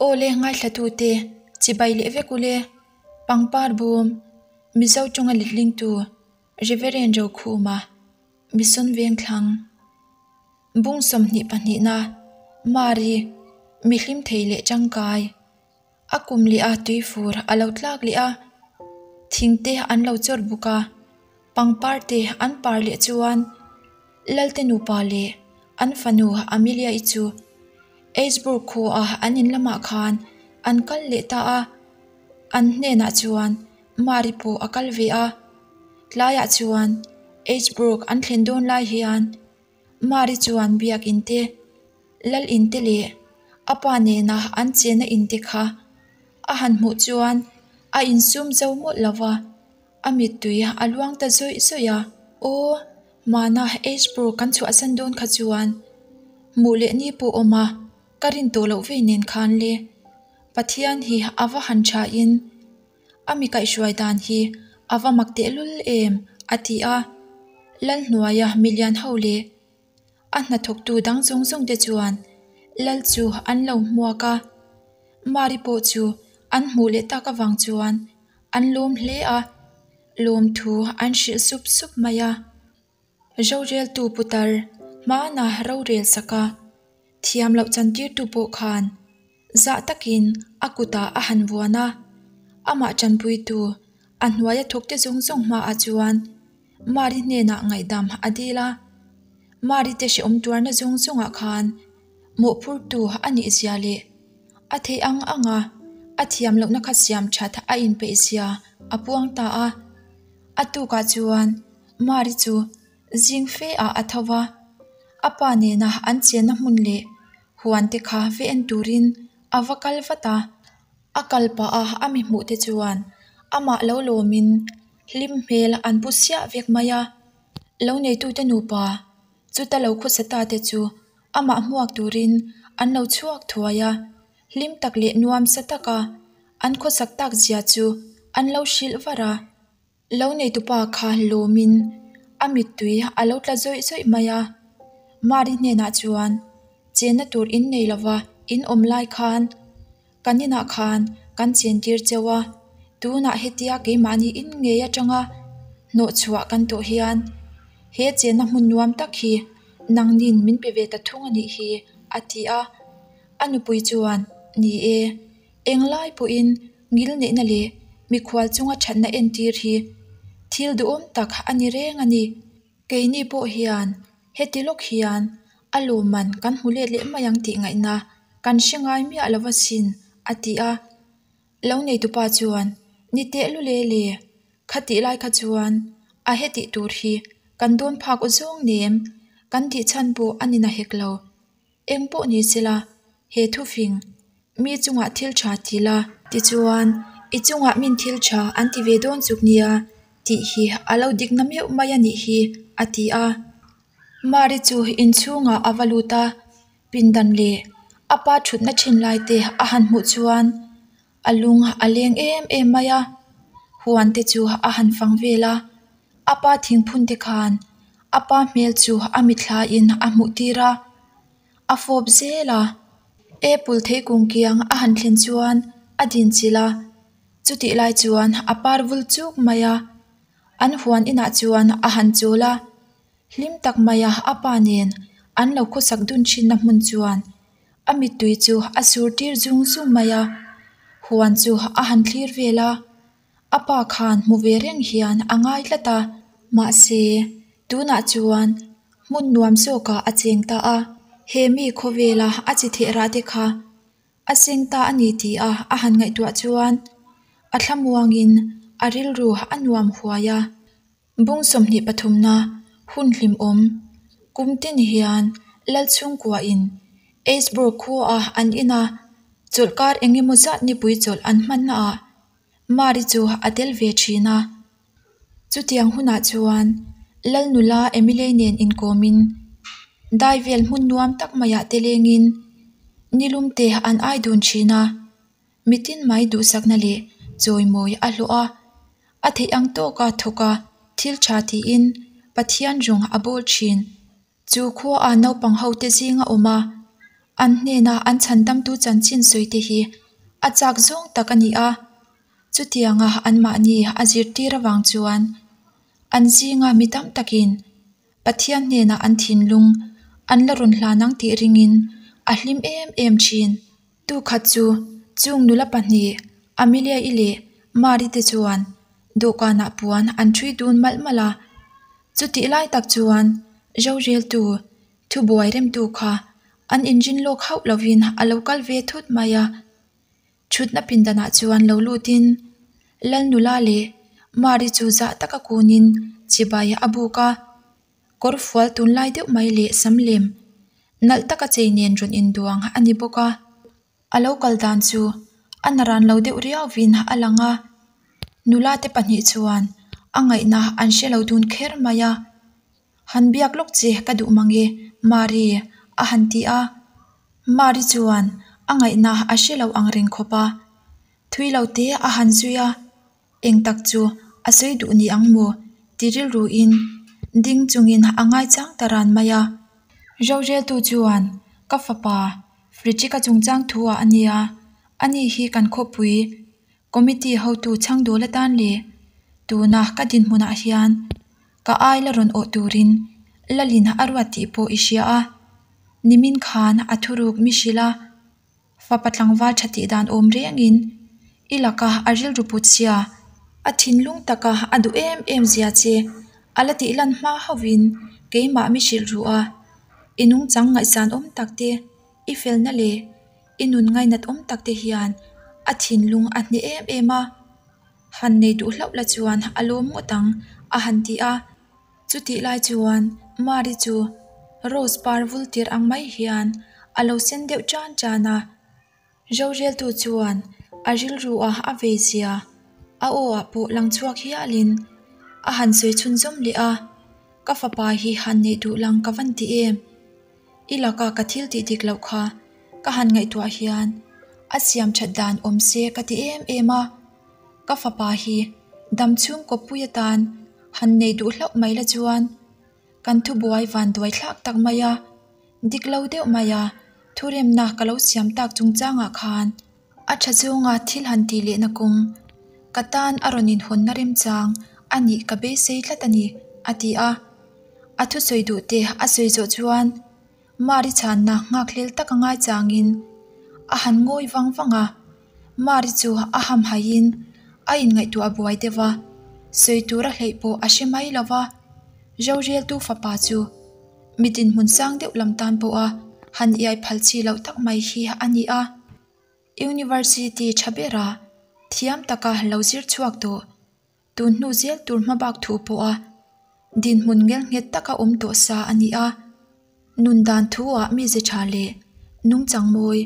Aw le ngaithlatute, chibai leh vek ule, pangpar bawm, Mizo tawnga letlingtu, Reverend Rokhuma, Mission Vengthlang, Bung 22 na, Mari, Mihlim thei leh tangkai, a kum leh a tuifur a lo tlak leh a, thingte an lo chawr bawk a, pangpar te an par leh chuan Lalte nupa leh an fanu Amelia-i chu Edgeburg khua an in lamah khan an kal leh ta a, an hnenah chuan Mari pawh a kal ve a. Tlaiah chuan Edgeburg an thlen dawn lai hian Mari chuan biakin te, Lal in te leh a pa nena an chenna in te kha a han hmuh chuan a insum zo mawlh lo va, a mittui a luang ta zawih zawih a. Aw, hmana Edgeburg kan chhuahsan dawn kha chuan hmuh leh ni pawh awm a, ka rin tawh loh vei nen khan le. Pathian hi a va han tha in a mi kaihhruai dan hi a va mak tehlul em a ti a. Lalhnuaia milian ho leh A hnathawktu dang zawng zawng te chuan Lal chu an lo hmuak a, Mari pawh chu an hmuh leh tak avang chuan an lawm hle a, lawmthu an hrilh sup sup mai a. Roreltu putar hmana rorel sak a, thiam loh chantirtu pawh khan zah takin a kutah a han vuan a, amah tanpuitu a hnuaia thawkte zawng zawng hmaah chuan Mari hnenah ngaihdam a dil a, Mari te hrehawm tuarna zawng zawngah khan mawhphurtu a nih zia leh a theih ang anga a thiam lohna kha siam that a inpeih zia a puang ta a. A tukah chuan Mari chu zing fe ah a tho va, a pa nena an chenna hmun leh huan te kha ve en turin a va kal vat a. A kal pah a a mi hmuh te chuan amah lo lawmin hlim hmel an pu siah vek mai a. Lo neitute nupa chuta lo khawsa ta te chu amah hmuak turin an lo chhuak thuai a, hlim tak leh nuamsa taka an khawsak tak zia chu an lo hrilh var a. Lo neitupa kha lawmin a mittui a lo tla zawih zawih mai a. Mari hnenah chuan, Chenna tur in nei lova in awm lai khan kan inah khan kan chentir cheu a, tunah hetia keimahni in ngei atanga hnawhchhuah kan tawh hian he chenna hmun nuam tak hi nangnin min pe ve ta thung a nih hi, a ti a. A nupui chuan, Ni e, englai pawhin Ngilneihna leh mikhual chunga thatna entir hi thil duhawm tak a ni reng a ni. Keini pawh hian heti lawk hian a lawmman kan hmu let leh mai ang tih ngaihna kan hre ngai miah lo asin, a ti a. Lo neitupa chuan, Ni teh lu le le, khatih lai kha chuan a hetih tur hi kan dawn phak aw zawng nem, kan tih chhan pawh a ni na hek lo. Eng pawh ni sela, he thufing, mi chungah thil tha ti la. Tichuan, i chungah min thil tha an ti ve dawn chuk nia tih hi a lo dik na meuh mai a nih hi, a ti a. Mari chu inchhungah a va lut a, pindan leh a pa thutna thin lai te a han hmuh chuan A lung a leng em em mai a, huan te chu a han fang vel a, a pa thingphun te khan a pa hmel chu a mitthla in a hmuh tir a, a fawp zel a, apple theikung kiang a han thlen chuan a din chilh a, chutih lai chuan a par vul chuk mai a, an huan inah chuan a han chawl a, hlim tak maia a pa nen an lo khawsak dun thinna hmun chuan A mittui chu a sur tir zung zung mai a, huan chu a han thlir vel a, a pa khan hmu ve reng hian a ngai tlat a. Mahse, tunah chuan hmun nuam zawkah a cheng ta a, he mi khawvela a chi theh rah te kha a seng ta a ni tih a a han ngaihtuah chuan a thlamuangin a rilru a nuam huai a. Bung 20 pathumna hun hlimawm kum tin hian Lalchhungkuain Eisburg khuaah an in a, chawlhkar eng emaw zat nipui chawlh an hmannaah Mari chu a tel ve thin a. Chutiang hunah chuan Lalnula Emilei nen inkawmin dai vel hmun nuam tak maiah te lengin nilum te an ai dun thin a, mitin mai duhsakna leh chawimawi a hlawh a. A theih ang tawka thawk a, thil tha tiin Pathian rawng a bawl thin. Chu khuaah naupang hote zinga awm a, An hnena an chhandamtu chanchin sawi te hi a chak zawng tak a ni a. Chutianga anmahni a zirtir avang chuan an zinga mi tam takin Pathian hnenah an thinlung an la rawn hlan ang tih ringin a hlim em em thin. Tukhat chu chung nula pahnih Amelia-i leh Mari te chuan dawhkanah puan an ṭhui dun malh malh a. Chutih lai tak chuan Roreltu thubuai remtu kha an inrin lawk hauh lovin a lo kal ve thut mai a. Thutna pindanah chuan lo lutin Lal nula leh Mari chu zah taka kunin chibai a buk a. Kawr fual tunlai deuh mai leh sam lem nalh taka chei nen rawn induang a ni bawk a. A lo kal dan chu a naran lo deuh riauvin a lang a. Nula te pahnih chuan a ngaihna an hre lo dun kher mai a. Han biak lawk che ka duh mang e, Mari, a han ti a. Mari chuan a ngaihna a hre lo ang reng khawp a. Thui lo te a han zui a, eng tak chu a sawi duh ni ang maw ti rilruin ding chungin a ngaichang ta ran mai a. Roreltu chuan, Ka fapa, Fridge-ka chungchang thu ah a nia, ani hi kan khawpui Committee hotu chhang dawl atan leh tuna ka dinhmunah hian ka ai la rawn awh turin Lalin a ruat tih pawh i hria a, nimin khan a thuruk mi hrilh a, fapa tlangval tha tih dan awm rengin i laka a rilru put sia, a thinlung taka a duh em em zia che a la tih lan hma hauhin keimah mi hrilh ruh a, i nungchang ngaihsan awm tak te i felna leh I nun ngainat awm tak te hian a thinlung a hne em em a, han nei duh hlauh la chuan a lawm ngawt ang a han ti a. Chutih lai chuan Mari chu Rose par vul tir ang mai hian a lo sen deuh tan tan a. Roreltu chuan a rilru a a vei zia a aw ah pawh lang chhuak hialin a han sawi chhunzawm leh a, Ka fapa hi han neih duh lang ka van ti em? I laka ka thil tih dik loh kha ka han ngaihtuah hian a siam that dan awm se ka ti em em a, ka fapa hi dam chhung kawppui atan han nei duh hlauh mai la chuan kan thubuai van duai thlak tak mai a, dik lo deuh mai a thuremna ka lo siam tak chungchangah khan a tha chunga thil han tih lehna kawng ka tan a rawn inhawnna remchang a nih ka beisei tlat a ni, a ti a. A thusawi duh te a sawi zawh chuan Mari chhanna nghakhlel taka ngaichangin a han ngawi vang vang a, Mari chu a hamhaiin a inngaihtuah buai deuh a, sawi tur a hleih pawh a hre mai lo va, Roreltu fapa chu mi dinhmun sang deuh lam tan pawha han iai phal chi loh tak mai hi a ni a. University tha bera thiam taka lo zir chhuak tawh. Tun hnu zel tur hmabak thu pawha dinhmun ngel nghet taka awm tawh sa a ni a, nun dan thuah mize tha leh nungchang mawi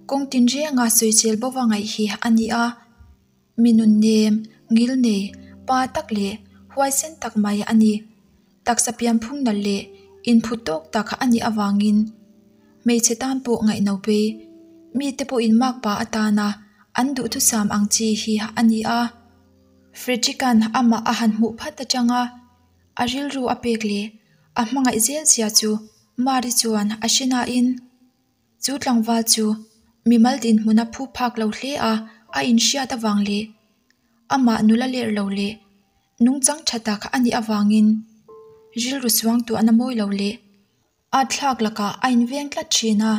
kawng tinrenga sawichel bova ngaih hi a ni a. Mi nun nem, ngil nei, pa tak leh huaisen tak mai a ni. Taksa pianphung nalh leh inphut tawk tak a nih avangin hmeichhe tan pawh ngaihno pei mite pawhin makpa atana an duhthusam ang chi hi a ni a. Frederick-a'n amah a han hmuh phat atanga a rilru a pek leh a hmangaih zel zia chu Mari chuan a hre nain chu tlangval chu mimal dinhmun a phu phak lo hle a, a inhriat avang leh amah nula lerh lo leh nungchang tha tak a nih avangin rilru suangtuahna mawi lo leh A thlak lakah a inveng tlat thin a,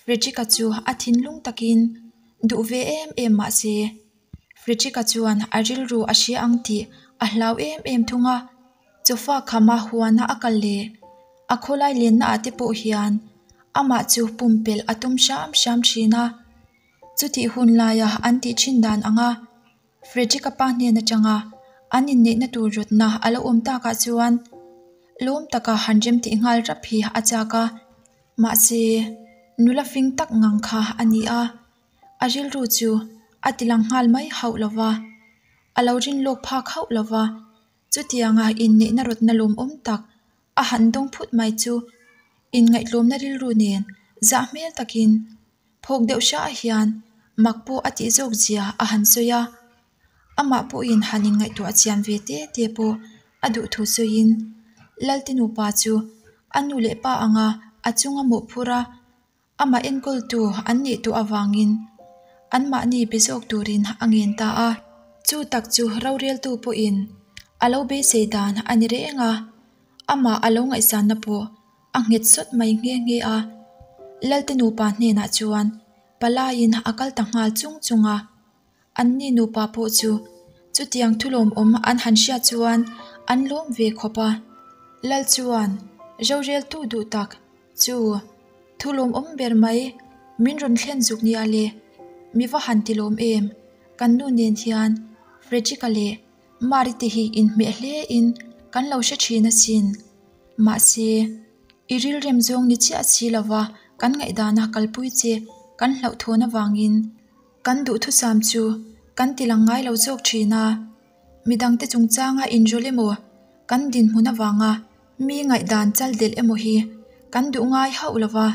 Frederick-a chu a thinlung takin duh ve em em mah se, Frederick-a chuan a rilru a hria ang tih a hlau em em thung a, chawfa khama huana a kal leh a khawlai lenna ah te pawh hian amah chu pumpelh a tum hram hram thin a, chutih hun laia an tih thin dan anga Frederick-a pa hnen atanga an inneihna tur rawtna a lo awm takah chuan lawm taka han rem tih nghal rap hi a chak a, mahse nula fing tak ngang kha a ni a, a rilru chu a ti lang nghal mai hauh lo va, a lo rin lawk phak hauh lo va, chutianga inneihna rawtna lawmawm tak a han dawng phut mai chu inngaihtlawmna rilru nen zah hmel takin Phawk deuh hra hian mak pawh a tih zawk zia a han sawi a, amah pawhin han inngaihtuah chian ve te te pawh a duh thu sawiin Lalte nupa chu a nu leh pa anga a chunga mawhphur a. Amah enkawltu an nih tawh avangin anmahni be zawk turin a ngen ta a. Chu tak chu roreltu pawhin a lo beisei dan a ni reng a, amah a lo ngaihsanna pawh a nghet sawt mai nghe nghe a. Lalte nupa hnenah chuan palaiin a kal ta nghal chung chung a. Anni nupa pawh chu chutiang thulawmawm an han hriat chuan an lawm ve khawp a. Lal chuan roreltu duh tak chu thulawmawm ber mai min rawn thlen zuk nia le, mi va han ti lawm em, kan nu nen hian Frederick-a leh Mari te hi inhmeh hle in kan lo hre thin asin. Mahse, i rilrem zawng ni chiah si lova kan ngaihdana kalpui che kan hlauhthawn avangin Kan duhthusam chu kan ti lang ngai lo zawk thin a, midangte chungchanga inrawlh emaw, kan dinhmun avanga mi ngaihdan chal delh emaw hi kan duh ngai hauh lo va,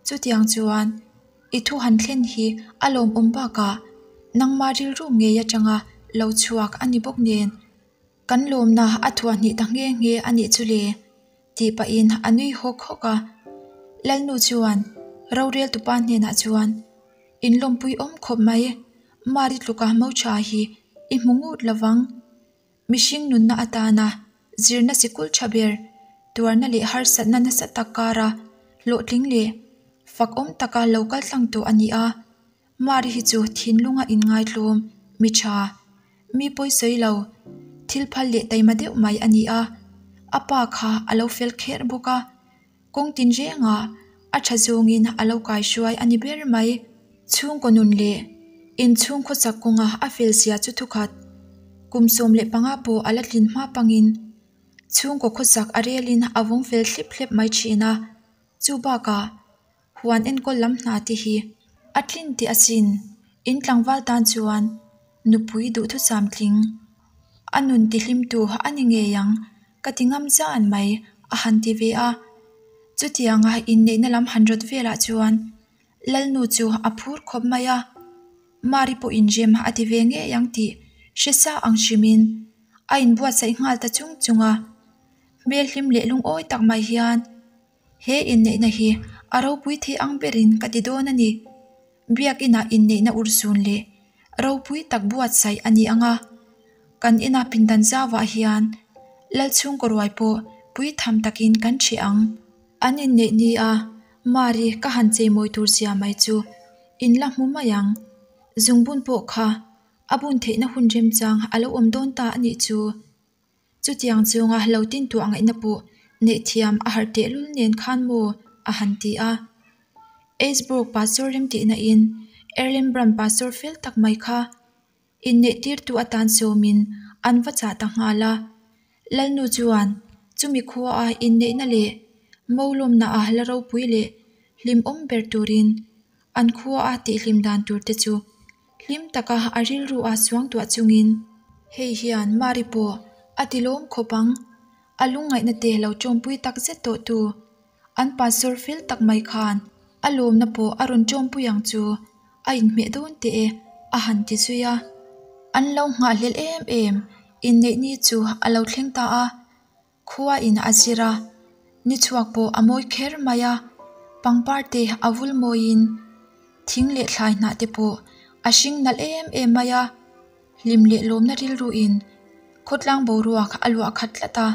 chutiang chuan i thu han thlen hi a lawmawm bakah nangma rilru ngei atanga lo chhuak a ni bawk nen kan lawmna a thuahhnih ta nghe nghe a nih chu le tih pahin a nui hawk hawk a. Lalnu chuan roreltupa hnenah chuan. In lawmpui awm khawp mai, Mari tluka mo tha hi i hmu ngut lovang. Mihring nunna atana zirna sikul tha ber, tuarna leh harsatna nasa tak kara hlawhtling leh fakawm taka lo kal tlang tawh a ni a. Mari hi chu thinlunga inngaitlawm, mi tha, mi pawisawi lo, thil phal leh taima deuh mai a ni a. A pa kha a lo fel kher bawk a. Kawng tinrengah a tha zawngin a lo kaihruai a ni ber mai. Chhungkaw nun leh inchhung khawchak kawnga a fel zia chu thukhat kum 15 pawh a la tlin hma pangin chhungkaw khawchak a relin a vawng fel thlip thlep mai thin a. Chu bakah huan enkawl lam hna te hi a tlin teh asin. In tlangval tan chuan nupui duhthusam tling a nun tihlimtu a ni ngei ang ka ti ngam zan mai a han ti ve a. Chutianga inneihna lam han rawt velah chuan Lalnu chu a phur khawp mai a, Mari pawh inrem a ti ve ngei ang tih hre sa ang hrimin a inbuatsaih nghal ta chung chung a. Hmel hlim leh lungawi tak mai hian he inneihna hi a ropui thei ang berin ka ti dawn a ni. Biakinah inneihna urhsun leh ropui tak buatsaih a ni ang a, kan ina pindan zauah hian Lalchhungkaw ruai pawh pui tham takin kan ṭheh ang. An inneih ni a, Mari ka han cheimawi tur zia mai chu in la hmu mai ang. Zungbun pawh kha a bun theihna hun remchang a lo awm dawn ta a nih chu. Chutiang chunga lo tin tuah ngaihna pawh neih thiam a harh tehlul nen khan maw? a han ti a. Eisburg pastor remtihna in Erlenbrunn pastor fel tak mai kha inneih tirtu atan sawmin an va chah ta nghal a. Lalnu chuan chumi khuaa inneihna leh molawmna a la ropui leh hlimawm ber turin an khuaa tihhlim dan tur te chu Hlim taka a rilru a suangtuah chungin. Hei hian Mari pawh a ti lawm khawp ang. A lungngaihna te lo tawmpui tak zet tawh tu. An pastor fel tak mai khan a lawmna pawh a rawn tawmpui ang chu a inhmeh dawn teh e a han ti zui a. An lo nghahhlelh em em inneih ni chu a lo thleng ta a. Khua in a zir a, ni chhuak pawh a mawi kher mai a, pangpar te a vul mawiin thing leh thlai hnah te pawh a hring nalh em em mai a, hlim leh lawmna rilru in khawtlang boruak a luah khat tlat a,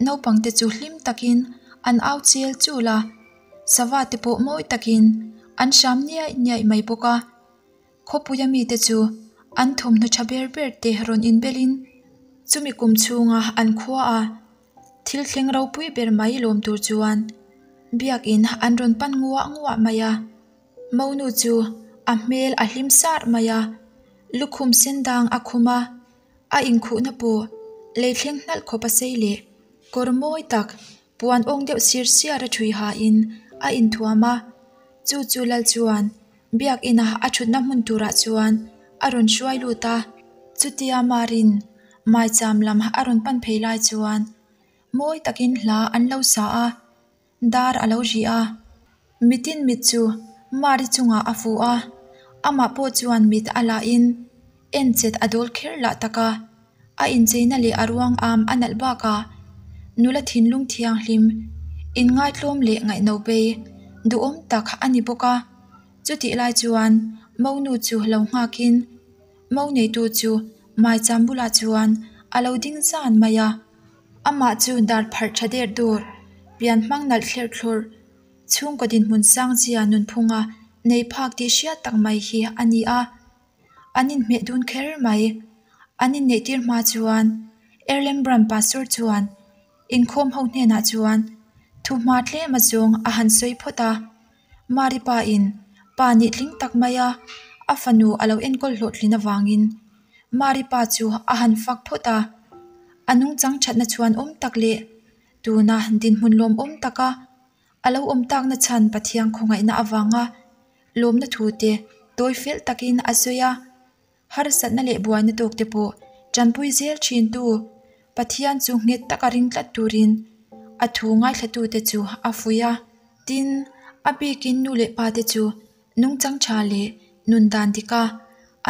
naupang te chu hlim takin an au chel chul a, sava te pawh mawi takin an hram niaih niaih mai bawk a. Khawpuia mite chu an thawmhnaw tha ber ber te rawn inbelin chumi kum chhunga an khua a thil thleng ropui ber mai lawm tur chuan biakin an rawn pan nguah nguah mai a. Monu chu a hmel a hlim sar mai a, lukhum sen dang a khum a, a inkhuhna pawh lei thleng hnalh khawp a sei leh kawr mawi tak puan awng deuh sir siar a thui hain a inthuam a, chu chu lal chuan Biakina a thutna hmun turah chuan a rawn hruai lut a, chutia Marin maicham lam a rawn pan phei lai chuan mawi takin hla an lo sa a, dar a lo ri a. Mitin mit chu Mari chungah a fu a, amah pawh chuan mit a lahin en chet a dawl kher lah tak a, a incheina leh a ruang am a nalh bakah nula thinlung thianghlim, inngaitlawm leh ngaihnobei. duhawm tak a ni bawk a. Chutih lai chuan monu chu lo nghakin mo neitu chu maicham bulah chuan a lo ding zan mai a. Amah chu dar pharh tha der dur, pian hmang nalh thlerh thlurh, chhungkaw dinhmun sang zia nunphunga nei phak tih hriat tak mai hi a ni a. An inhmeh dun kher mai. An inneihtir hma chuan Erlenbrand Pastor chuan inkhawm ho hnenah chuan thuhma tlem a zawng a han sawi phawt a. Mari pa in pa nih tling tak mai a, a fanu a lo enkawl hlawhtlin avangin Mari pa chu a han fak phawt a. A nungchang thatna chhuan awm tak leh tuna dinhmun lawmawm taka a lo awm takna chhan Pathian khawngaihna avanga lawmna thu te tawi fel takin a sawi a. Harsatna leh buaina tawk te pawh tanpui zel thin tu Pathian chu nghet taka ring tlat turin a thu ngaithlatute chu a fuih a. Tin, a bikin nu leh pa te chu nungchang tha leh nun dan dika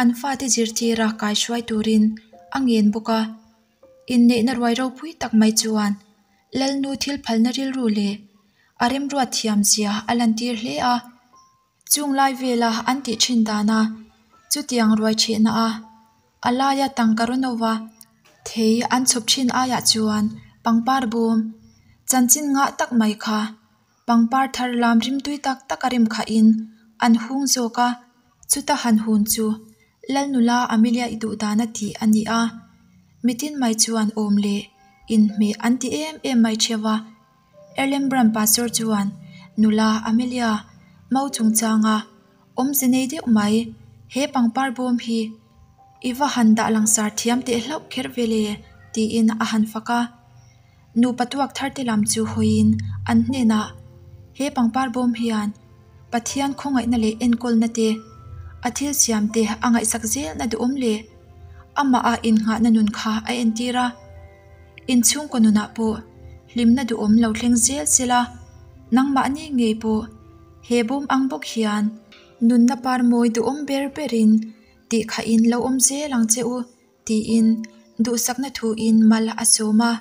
an fate zirtira kaihruai turin a ngen bawk a. Inneihna ruai ropui tak mai chuan Lalnu thil phalna rilru leh a remruat thiamzia a lantir hle a. Chung lai vela an tih thin dana chutiang ruai thehna a a laia tangka rawn ova thei an chhawp thin aiah chuan pangpar bawm chanchin ngah tak mai kha pangpar thar lam rimtui tak tak a rem khahin an hung zawk a, chuta han hun chu Lalnula Amelia i duh dan a tih a ni a, mitin mai chuan awm leh inhmeh an ti em em mai theuh a. Erlenbrand Pastor chuan nula Amelia Mau chungchanga awmze nei deuh mai he pangpar bawm hi i va han dah langsar thiam teh hlauh kher ve le tiin a han fak a. Nupa tuak thar te lam chu hawiin an hnenah he pangpar bawm hian Pathian khawngaihna leh enkawlna te, a thil siam te a ngaihsak zelna duhawm leh amah a innghahna nun kha a entir a. Inchhungkaw nunah pawh hlimna duhawm lo thleng zel sela, nangmahni ngei pawh he bawm ang bawk hian nunna par mawi duhawm ber berin tih khahin lo awm zel ang che u tiin duhsakna thuin mal a sawm a.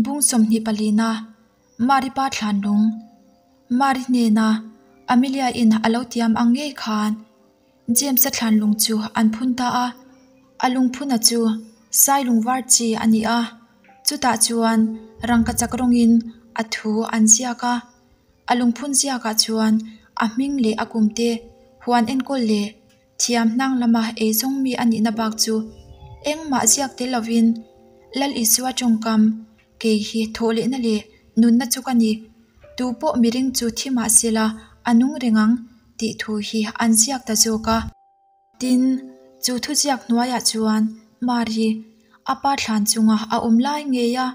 Bung 24 a Maripa thlanlung Mari hnena Amelia-in a lo tiam ang ngei khan James-a thlanlung chu an phun ta a, a lungphuna chu sailung var chi a ni a, chutah chuan rangkachak rawngin a thu an ziak a, a lungphun ziakah chuan a hming leh a kum te huan enkawl leh thiam hnang lama eizawng mi a nihna bak chu engmah ziak tel lovin Lal Isua tawngkam kei hi thawh lehna leh nunna chu ka ni, tu pawh miring chu thi mah sela a nung reng ang tih thu hi an ziak ta zawk a. Tin, chu thuziak hnuaiah chuan Mari, a pa thlan chunga a awm lai ngei a,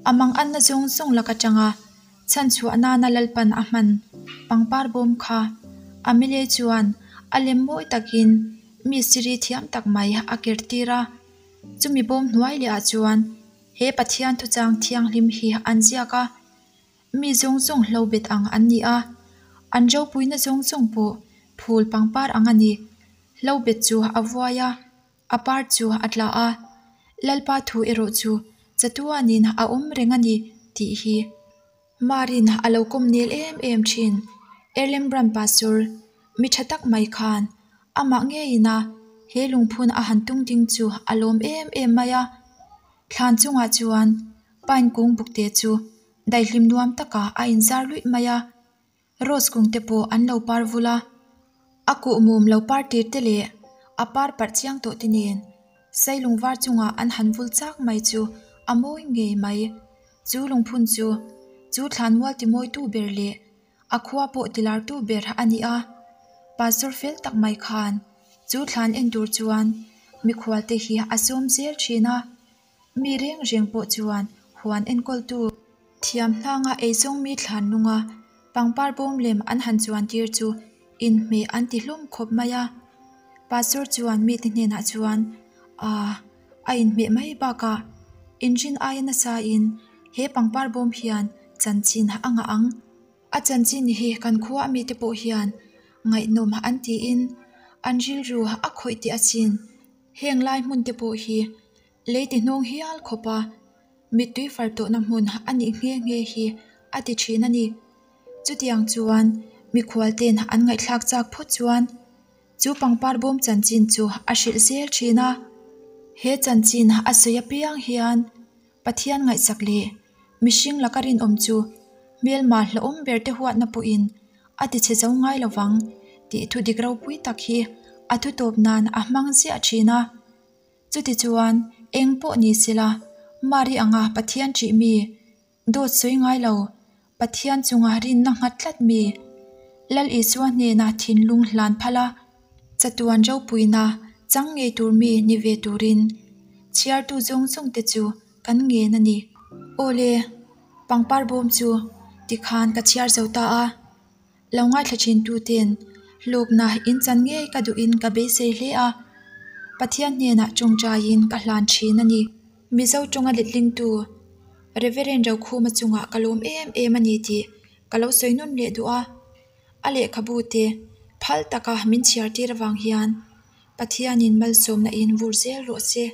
a mang anna zawng zawng lak atanga chhanchhuah nana Lalpan a hman pangpar bawm kha Amelia chuan a lem mawi takin mi siri thiam tak mai a ker tir a. Chumi bawm hnuai leh ah chuan he Pathian thuchang thianghlim hi an ziak a. Mi zawng zawng hlo bet ang an ni a, an ropuina zawng zawng pawh phul pangpar ang a ni. Hlo bet chu a vuai a, a par chu a tla a, Lalpa thu erawh chu chatuanin a awm reng a ni tih hi Marin a lo kawm nel em em thin. Erlenbrand Pastor mi tha tak mai khan amah ngeiin a he lungphun a han tung ding chu a lawm em em mai a, thlan chungah chuan Pine kung bukte chu daihlim nuam takah a inzar luih mai a, rose kung te pawh an lo par vul a, a kuhmum lo par tir te leh a par parh chiang tawh te nen sailung var chungah an han vul chak mai chu a mawi ngei mai. Chu lungphun chu chu thlanmual timawitu ber leh a khua pawh tilartu ber a ni a, pastor fel tak mai khan chu thlan en tur chuan mikhual te hi a sawm zel thin a. Mi reng reng pawh chuan huan enkawltu thiam hnanga eizawng mi thlan lunga pangpar bawm lem an han chuan tir chu inhmeh an ti hlawm khawp mai a. Pastor chuan mite hnenah chuan, Aa, a inhmeh mai bakah inrin aia nasa in he pangpar bawm hian chanchin a ngah ang. A chanchin hi kan khua a mite pawh hian ngaihnawm an tiin an rilru a khawih teh asin. Heng lai hmun te pawh hi Lei ti hnawng hial khawp a, mittui far tawhna hmun a nih nghe nghe hi a ti thin a ni. Chutiang chuan Mikhualte'n an ngaihthlak chak phawt chuan chu pangpar bawm chanchin chu a hrilh zel thin a. He chanchin a sawi apiang hian Pathian ngaihsak leh mihring laka rinawm chu hmelma hlauhawm ber te huatna pawhin a tichhe zo ngai lo vang tih thu dik ropui tak hi a thutawp nan a hmang ziah thin a. Chutichuan eng pawh ni sela Mari anga Pathian ṭih mi Dawt sawi ngai lo, Pathian chunga rinna nghat tlat mi, Lal Isua hnena thinlung hlan phal a, chatuan ropuina chang ngei tur mi ni ve turin chhiartu zawng zawng te chu kan ngen a ni. Aw le, pangpar bawm chu tikhan ka chhiar zo ta a. Lo ngaithla thin tu ten hlawkna in chan ngei ka duhin ka beisei hle a, Pathian hnenah tawngtaiin ka hlan thin a ni. Mizo tawnga letlingtu Reverend Rokhuma chungah ka lawm em em a ni tih ka lo sawi nawn leh duh a, a lehkhabu te phal taka min chhiar tir avang hian Pathianin malsawmna in vur zel rawh se.